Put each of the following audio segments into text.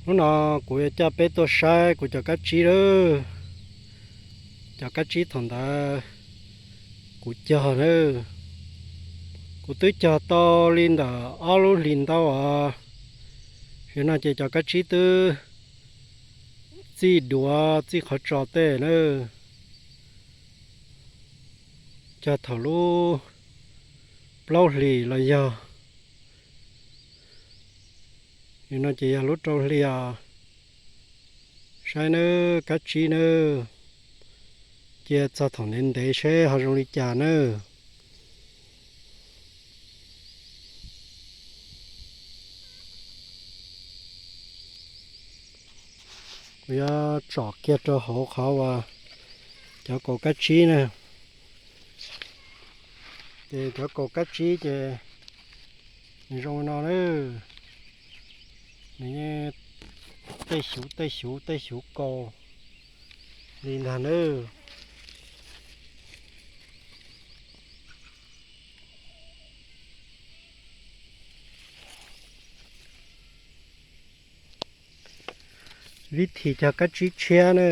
Hnub no kuv yuav coj peb tuaj saib kuv cov kab tsib lawm. Cov kab tsib thaum ntawd kuv cog na, kuv twb cog tau li ntawm ob lub hlis ntau os. Tam sim no ces cov kab tsib twb txij duav txij qhov tso tej na. Cog thaum lub plaub hlis los yog, tam sim no ces yog lub rau hli os. Saib nawb, kab tsib nawb, cia txog thaum ntev ntev seb ho zoo li cas nawb. Kuv yuav tsom kiag rau hauv qhov uas cov kaus kab tsib na. Ces cov kaus kab tsib ces nws zoo no na, nws tej xyuv tej xyuv tej xyuv kaus li ntag nawb. Vib thim cog kab tsib tshiab na,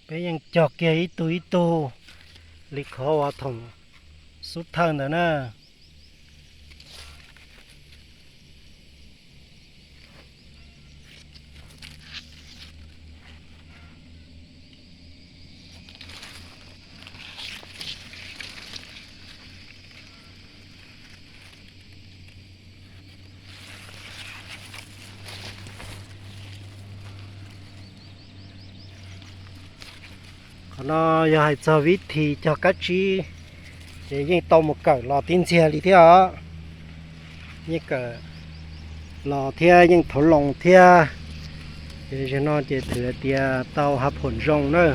peb yeej cog kiag ib tug ib tug li qhov uas thaum xub thawj ntawd na. Qhov no yog hais txog vib thim cog kab tsib, ces yeej tau mus kawm los tib ntxiag li thiab os. Yeej kawm los thiab yeej thov loos thiab, ces zaum no ces thwm hais tias tau hav phoom zoo na.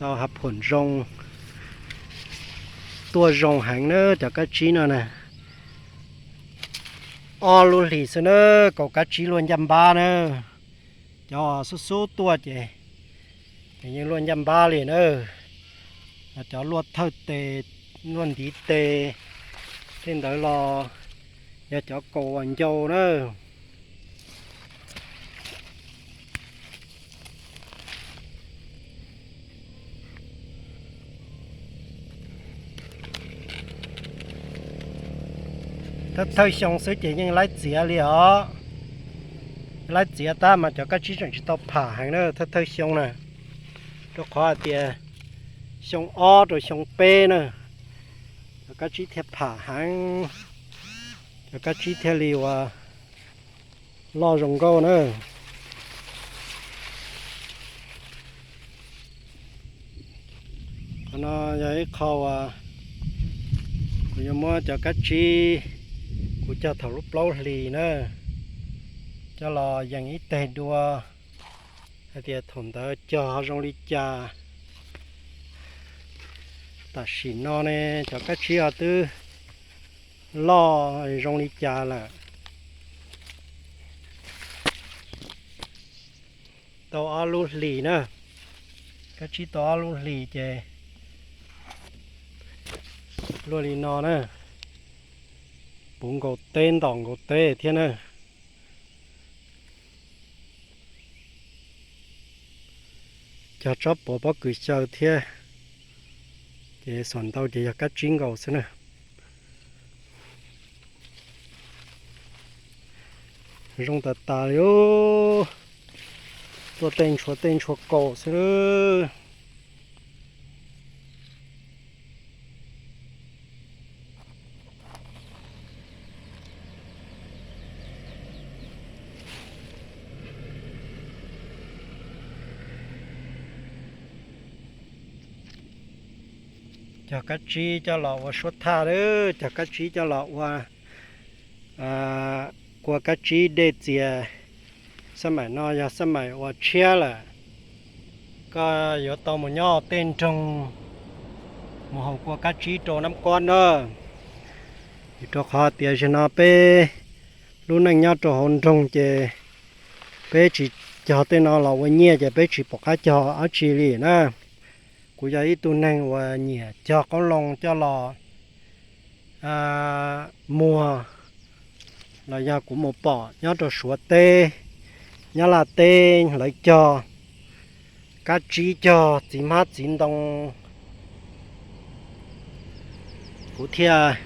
Tau hav phoom zoo, tuaj zoo heev na cov kab tsib no na. Ob lub hlis xwb na, kaus kab tsib luaj ncaj npab na. Cov xub xub tuaj ces, ces yeej luaj ncaj npab li na. Cov luaj thawj tes, luaj ntiv tes, tej ntawd los yog cov kaus uas ncau na. Thawj thawj xyoo xwb ces yeej laib txiav li os. Laib txiav tab mas cov kab tsib tseem tsis tau pham heev na, thawj thawj xyoo na. Rau qhov hais tias xyoo ob rau xyoo peb na, cov kab tsib thiaj pham heev, cov kab tsib thiaj li uas loj zoo nkauj na. Qhov no yog ib qho uas kuv yuav muab cov kab tsib kuv cog thaum lub plaub hlis na, coj los yees ib teg dua, hais tias thaum ntawd cog ho zoo li cas. Tam sim no ne, cov kab tsib ho twb loj zoo li cas lawm. Tau ob lub hlis na, kab tsib tau ob lub hlis ces luaj li no na, puv nkaus teb ntom nkaus teb thiab na. Cog tsob puav pob kws xyaw thiab, ces xam ntau ces yog kab tsib nkaus xwb na. Zoo tas tas li, tuaj tej ntshua tej ntshua kaus xwb. Cog kab tsib coj los ua suab thaj lawm, cog kab tsib coj los ua kua kab tsib dej txias. Xab maim no yog xab maim uas tshiab lawm, koj yuav tau mus nyob tej nroog Mus haus kua kab tsib rau Nab Kuab na. Vim rau qhov tias zaum no peb lub neej nyob rau hauv nroog ces peb tsis cog tej no los ua nyiaj ces peb tsis pom qab cog dab tsi li na. Kuv yog ib tug neeg uas nyiam cog qoob loo coj los muag, los yog kuv mus pom nyob rau Suav teb, Nyab Laj teb lawv cog kab tsib, cog txiv hmab txiv ntoo. Kuv thiaj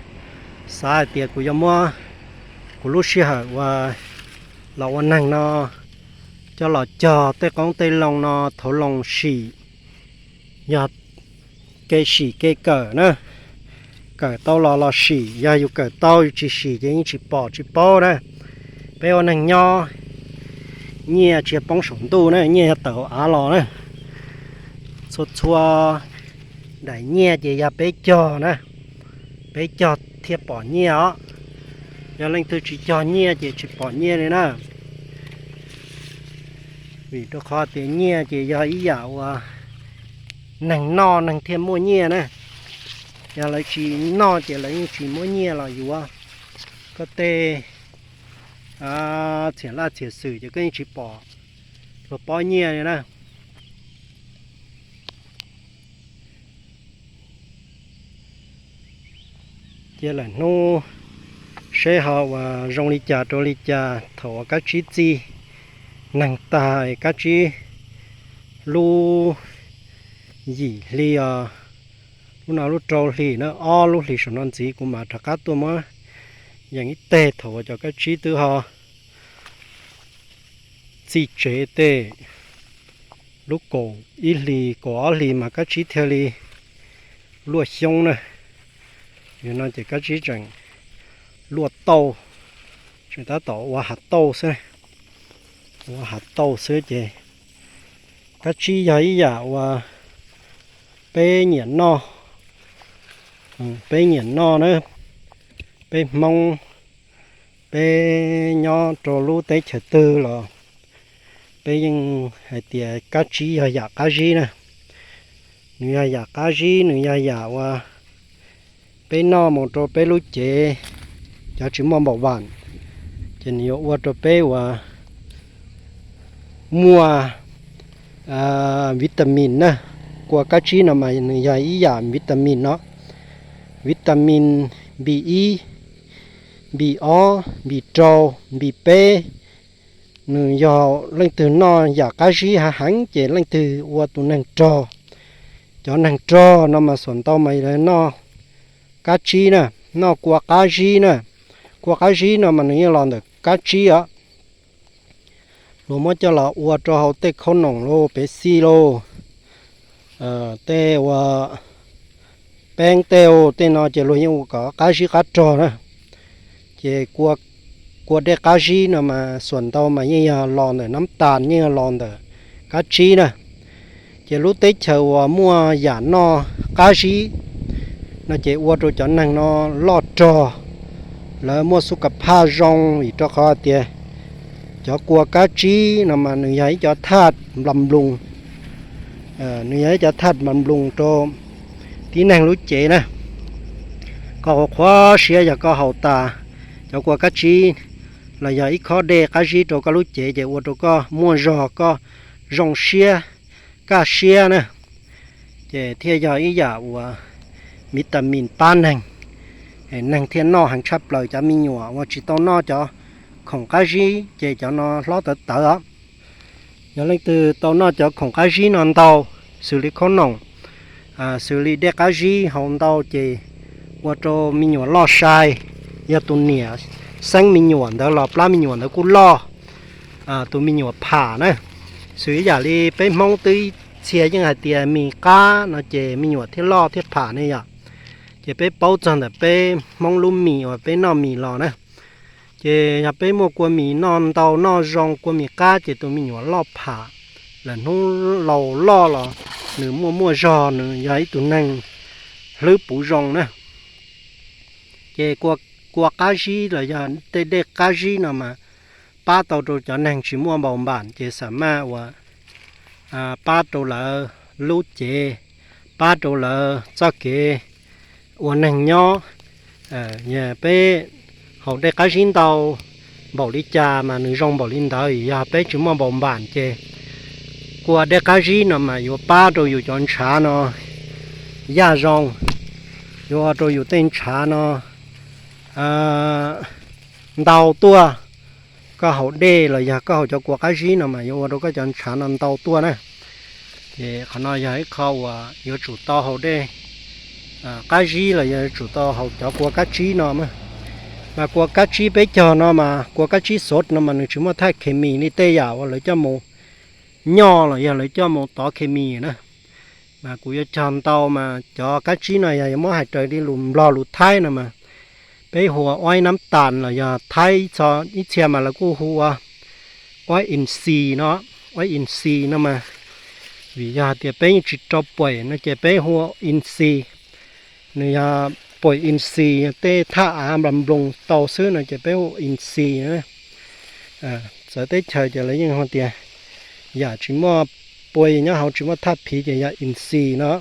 xav hais tias kuv yuav muab kuv lub sij hawm uas los ua neeg no coj los cog tej qoob tej loo no, thauv loo sim, yog kev sim kev kawm na. Kawm tau los los sim, yog yus kawm tau yus tsis sim ces yeej tsis pom tsis paub na. Peb ua neeg nyob, nyiaj tsis yog poob saum ntuj na, nyiaj yog tawm hauv av los na. Txhua txhua daim nyiaj ces yog peb cog na, peb cog thiaj pom nyiaj os. Yog leej twg tsis cog nyiaj ces tsis pom nyiaj li na. Vim rau qhov tias nyiaj ces yog ib yam uas neeg noj neeg thiaj muaj nyiaj na. Yog lawv tsis noj ces lawv yeej tsis muaj nyiaj los yuav koj tej txhiam laj txhiam xwm ces koj yeej tsis pom luag pob nyiaj li na. Cia lawm hnub seb ho uas zoo li cas rau li cas thaum uas kab tsib txi neeg tag, kab tsib lub yim hli os, lub no lub rau hli na, ob lub hlis saum no ntxiv kuv mam rov qab tuaj muab yees ib teg thaum uas cov kab tsib twb ho txi tsev tej. Lub kaum ib hlis kaum ob hlis mas kab tsib thiaj li luaj xyoob na. Yog no ces kab tsib tseem luaj tauj, tseem tab tom ua hav tauj xwb, ua hav tauj xwb ces kab tsib yog ib yam uas peb nyiam noj, peb nyiam noj na. Peb Hmoob, peb nyob rau lub teb chaws twg los peb yeej hais tias kab tsib yog yam qab zib na. Nws yog yam qab zib, nws yog yam uas peb noj mus rau peb lub cev, cov tsis muaj npaum vam, ces nws yuav ua rau peb uas muaj vitamin na. Kua kab tsib no mas nws yog ib yam vitamin no, vitamin B ib, B ob, B rau, B peb. Nws yog leej twg noj yam qab zib hav heev ces leej twg ua tus neeg rog. Cov neeg rog no mas xuas ntau mas lawv noj kab tsib na, noj kua qab zib na. Kua qab zib no mas nws yeej los ntawm kab tsib os. Luag muab coj los ua rau hauv tej khaub noom lauj, pev xij lauj, tej ua peeb tej, tej no ces luag yeej ua kom qab zib qab rog na. Ces kua dej qab zib no mas xuas ntau mas yeej yog los ntawm nab tas, yeej yog los ntawm kab tsib na. Ces lub teb chaws uas muaj yam noj qab zib no ces ua rau cov neeg no loj rog, lawv muaj xub kam phaj zoo, vim rau qhov tias cov kua kab tsib no mas nws yog ib cov thaj nplas nploos, nws yog ib cov thaj nplas nploos rau tib neeg lub cev na. Koj qhuav qhuav siab yog koj haus tas cov kua kab tsib los yog ib khob dej qab zib rau koj lub cev ces ua rau koj muaj zog, koj zoo siab, kaj siab na. Ces thiaj yog ib yam uas vitamin pab neeg, neeg thiaj noj heev tshaj plaws. Cov me nyuam uas tsis tau noj cov khoom qab zib ces cov no hlob tawv tawv os. Yog leej twg tau noj cov khoom qab zib no ntau, xws li khaub noom, xws li dej qab zib haus ntau ces ua rau me nyuam loj sai. Yog tus niam xeeb me nyuam ntawd los plab me nyuam ntawd kuj loj, tus me nyuam pham na. Xws ib yam li peb Hmoob twb txhia yeej hais tias mis qab no ces me nyuam thiaj loj thiaj pham ne yom. Ces peb paub txog ntawm peb Hmoob lub mis uas peb noj mis los na. Ces yog peb muaj kua mis noj ntau noj zoo, kua mis qab ces tus me nyuam loj pham, lawm hnub laus loj los nws muaj muaj zog, nws yog ib tug neeg hlwb puv zoo na. Ces kua qab zib los yog tej dej qab zib no mas pab tau rau cov neeg tsis muaj npaum npam ces xam maj uas pab rau lawv lub cev, pab rau lawv txoj kev ua neeg nyob. Peb haus dej qab zib ntau npaum li cas mas nws zoo npaum li ntawd, yog peb tsis muaj npaum npam ces kua dej qab zib no mas yuav pab rau yus cov ntshav no yaj zoo, yuav ua rau yus tej ntshav no ntau tuaj. Koj haus dej los yog koj haus cov kua qab zib no mas yuav ua rau koj cov ntshav no ntau tuaj na. Ces qhov no yog ib qho uas yuav tsum tau haus dej qab zib los yuav tsum tau haus cov kua kab tsib no. Mas kua kab tsib peb cog no mas kua kab tsib xov no mas nws tsis muaj thaj khes mis li tej yam uas lawv coj mus nyoj los yog lawv coj mus tov khes mis na. Mas kuv yuav cog ntau mas cov kab tsib no yog yuav muab hais raws li lus Nplog lus Thaib no mas peb hu ua oib nab tas los yog Thaib ib txhia mas lawv kuj hu ua oib in xis no. Oib in xis no mas vim yog hais tias peb yeej tsis rau puam no ces peb hu ua in xis. Nws yog puam in xis, tej thaj av nplas nploos tau xwb no ces peb hu in xis. Txawv teb chaws ces lawv yeej hu tias yam tsis muaj puam nyob hauv tsis muaj thaj phiv ces yog in xis no.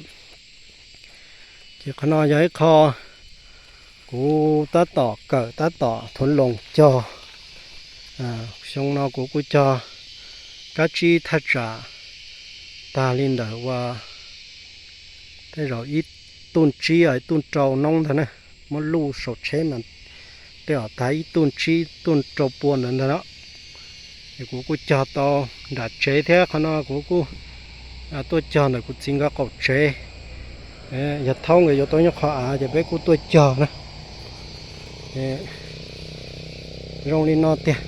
Ces qhov no yog ib qho kuv tab tom kawm tab tom thuav loos cog. Xyoo no kuv kuj cog kab tsib thaj tsam tag li ntawm ua tej zaum ib tuj tsib ib tuj rau noob ntag na. Muab luj saum tsheb mas tej zaum tag ib tuj tsib tuj rau pua ntawd ntag na. Es kuv kuj cog tau nram tsev thiab qhov no kuv kuj tuaj cog ntawm kuv txiv nkawd qaum tsev. Yog thaub nkawd yuav tau nyob qhov av ces peb kuj tuaj cog na. Zoo li no tiag,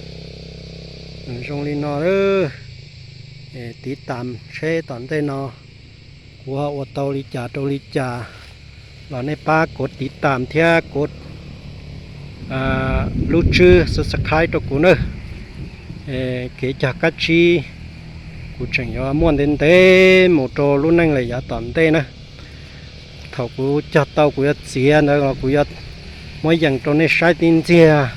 zoo li no. Tiv tam seb tom ntej no kuv ho ua tau li cas rau li cas los nej pab kuv tiv tam thiab kuv lub tswb subscribe rau kuv nawb. Kev cog kab tsib kuv tseem yuav muaj ntev ntev mus rau lub neej lawm yav tom ntej na. Thaum kuv cog tau kuv yuav txiav ntawd los kuv yuav muab yees rau nej saib tib ntxiag.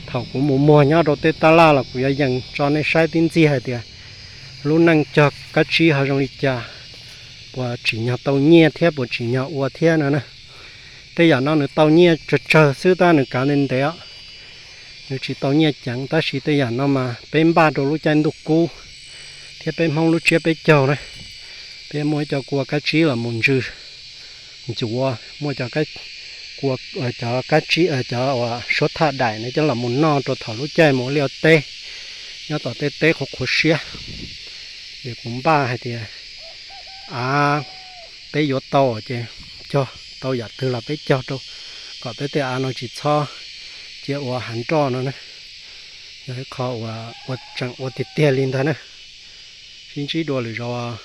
Thaum kuv mus muag nyob rau tej tab laj los kuv yuav yees tso nej saib tib ntxiag hais tias lub neej cog kab tsib ho zoo li cas, puas tsim nyog tau nyiaj thiab puas tsim nyog ua thiab no na. Tej yam no nws tau nyiaj tsawg tsawg xwb tab nws kav ntev ntev os. Nws tsis tau nyiaj ceev tab sis tej yam no mas peb npaj rau lub caij ntuj kub thiab peb Hmoob lub tsiab peb caug na. Peb muaj ib co kua kab tsib los mus ntsw ncuav, muaj cov kua, cov kab tsib, cov uas suab thaj daim no coj los mus noj rau thaum lub caij mus ua liaj ua teb nyob tom tej teb qhuav qhuav siab. Es kuv npaj hais tias av peb yuav tau ces cog tau yam twg los peb cog rau kom peb tej av no tsis txhob cia ua hav nroj no na. Yog ib qho uas ua tseem ua tiag tiag li ntag na. Sib ntsib dua lwm zaus.